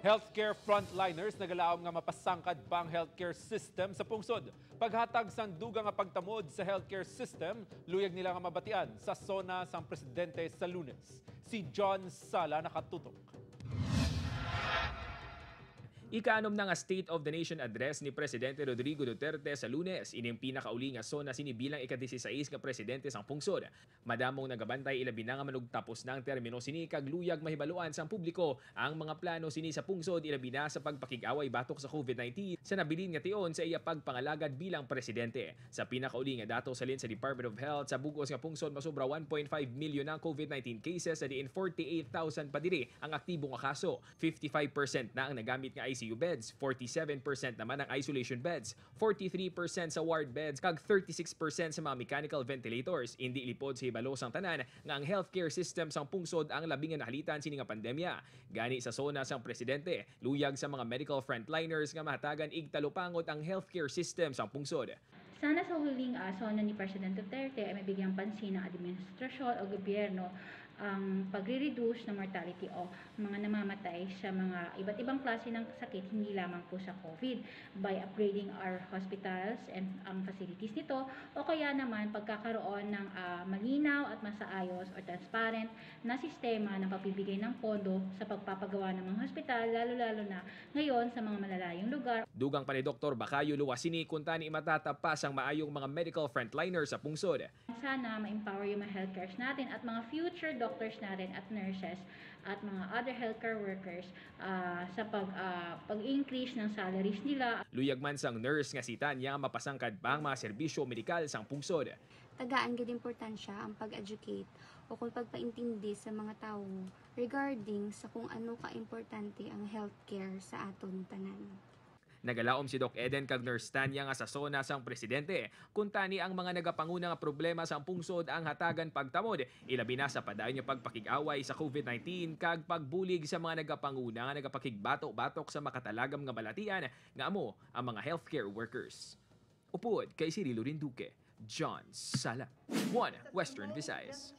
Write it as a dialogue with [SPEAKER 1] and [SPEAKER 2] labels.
[SPEAKER 1] Healthcare frontliners nagalaom nga mapasangkad pa ang healthcare system sa pungsod. Paghatag sang dugang nga pagtamod sa healthcare system, luyag nila nga mabatian sa SONA sang presidente sa Lunes. Si John Sala nakatutok.
[SPEAKER 2] Ikaanom na nga State of the Nation Address ni Presidente Rodrigo Duterte sa Lunes. Ining pinakauli nga SONA sini bilang ika-16 nga presidente sang pungsod. Madamong nagabantay, ilabi na nga manugtapos ng termino sini, kag luyag mahibaluan sang publiko ang mga plano sini sa pungsod, ilabi na sa pagpakig-away batok sa COVID-19 sa nabilin nga tion sa iya pagpangalagad bilang presidente. Sa pinakauli nga dato salin sa Department of Health, sa bugos nga pungsod masobra 1.5 million ang COVID-19 cases sa diin 48,000 pa diri ang aktibo nga kaso. 55% na ang nagamit nga ICU beds, 47% naman ang isolation beds, 43% sa ward beds, kag 36% sa mga mechanical ventilators. Hindi ilipod sa hibalo sang tanan nga ang healthcare system sang pungsod ang labing nga nahalitan sini nga pandemya. Gani sa SONA sang presidente, luyag sa mga medical frontliners nga mahatagan igtalupangot ang healthcare system sang pungsod.
[SPEAKER 3] Sana sa huling SONA ni President Duterte ay mabigyang pansin ng administrasyon o gobyerno ang pagre-reduce ng mortality o mga namamatay sa mga iba't ibang klase ng sakit, hindi lamang po sa COVID, by upgrading our hospitals and ang facilities nito o kaya naman pagkakaroon ng malinaw at masaayos or transparent na sistema ng pagbibigay ng pondo sa pagpapagawa ng mga hospital, lalo-lalo na ngayon sa mga malalayong lugar.
[SPEAKER 2] Dugang pa ni Dr. Bacayo, luwas sini kuntani matatapas ang maayong mga medical frontliners sa pungsod.
[SPEAKER 3] Sana ma-empower yung mga healthcares natin at mga future doctors natin at nurses at mga other healthcare workers sa pag-increase ng salaries nila.
[SPEAKER 2] Luyag man sang nurse nga si Tanya mapasangkad pa ang mga serbisyo medikal sang pungsod.
[SPEAKER 4] Tagaan gid importansya ang pag-educate o kung pagpaintindi sa mga tawo regarding sa kung ano ka-importante ang healthcare sa aton tanan.
[SPEAKER 2] Nagalaom si Doc Eden kag Nurse Tanya nga sa SONA sang presidente kuntani ang mga nagapanguna nga problema sang pungsod ang hatagan pagtamod, ilabi na sa padayon nga pagpakig-away sa COVID-19 kag pagbulig sa mga nagapanguna nga nagapakigbato-batok sa makatalagam nga balatian nga amo ang mga healthcare workers. Upod kay Cirilo Rinduque, John Sala, 1 Western Visayas.